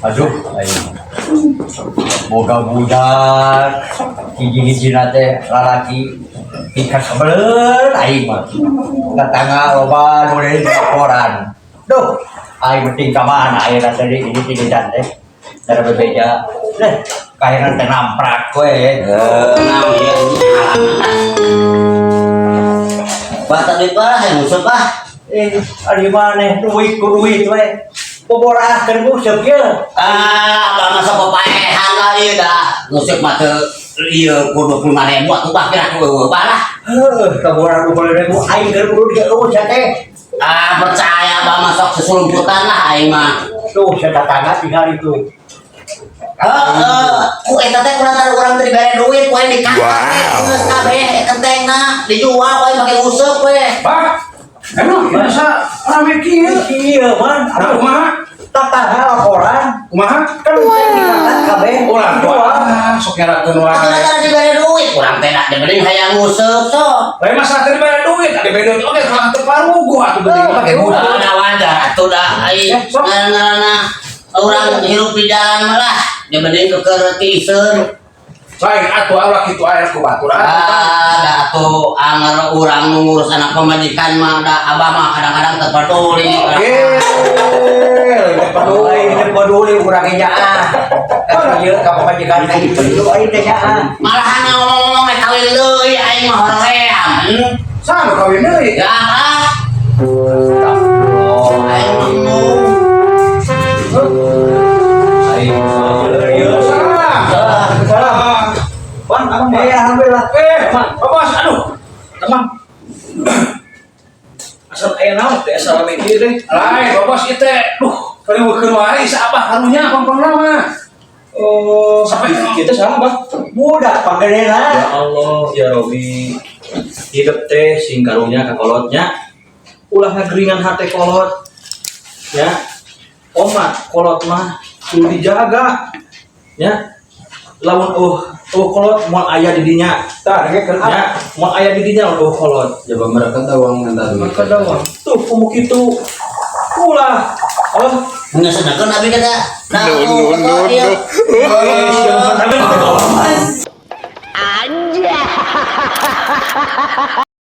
Aduh, aing. Boga budak, hiji-hijina teh lalaki dikasebeleun aing mah. Tetangga loba nu deui laporan. Duh, aing penting ka mana ayeuna teh ini tinidan teh. Cara bebeja. Deh, kahiran teh namprak we. Naon ieu halangan. Bah, duit bah, yang nguseup ah. Eh, ari maneh duit ku duit we. Boborahkeun nguseup ye. Ah, abah mah sok papaehan lah ieu dah. Nguseup mah teu ieu ku 25.000 atuh bah, kira ku eueuh bah lah. Heuh, kaboran 25.000 aing keur urut ge eueuh sia teh. Ah, percaya abah mah sok sesulumputan lah aing mah. Tuh, sia tetangga tinggal itu. Heeh, ku eta teh kurang urang teu dibere duit ku aing dikakak. Geus kabeh kentengna dijual ku aing make nguseup we. Bah, emang biasa rame kieu. Iya, man. Nah, kumaha? Tetangga laporan. Kumaha? Kan dikakak kabeh. Urang tua ah, sok nyarakeun Atuh wae. teh dibere duit, urang teh da diberi hayang nguseup sok. Lain masalah teu dibere duit, ada dibere duit oge kalau teu paruguh atuh geuning make nguseup. Ah, nah wajar atuh da ai Eh, sok. ngaranna urang hirup di jalan mah lah dibanding keker tiiseun. Lain atuh ulah kitu aya ku batur. Ah, da atuh anger urang nu ngurus anak pamajikan mah da abah mah kadang-kadang teu peduli. Eh, lain peduli. Aing teu peduli urang ge nyaah. Ka ieu ka pamajikan ka ieu aing teh nyaah. Malahan ngomong-ngomong rek kawin deui aing mah hoream. Sama kawin deui. Ya ah, Oh, aing mah embung. aing ieu. Salah. Salah. Wan, abang. Eh, alhamdulillah. Eh, Pak Bos, aduh. Teman. Asal aya naon teh asal rame kieu teh? Lain, Pak Bos ieu teh. Duh, kariweukeun wae sa abah karunya pangpang mah. Oh, Sampai kita salah, Bah. Budak panggedena. Ya Allah, ya Robi. Hidup teh sing karunya ka kolotnya. Ulah ngageringan hate kolot. Ya. Omat kolot mah kudu dijaga. Ya. Lamun oh kolot moal aya di dinya. Tah, dengekeun. Ya, moal aya di dinya lamun oh kolot. Coba mereka tawang minta duit. Maka dawang. Tuh komo kitu. Ulah. Oh, Nggak sedangkan abi kata, nah, No, no, no, no. iya. eh, siapa tapi. Anjay.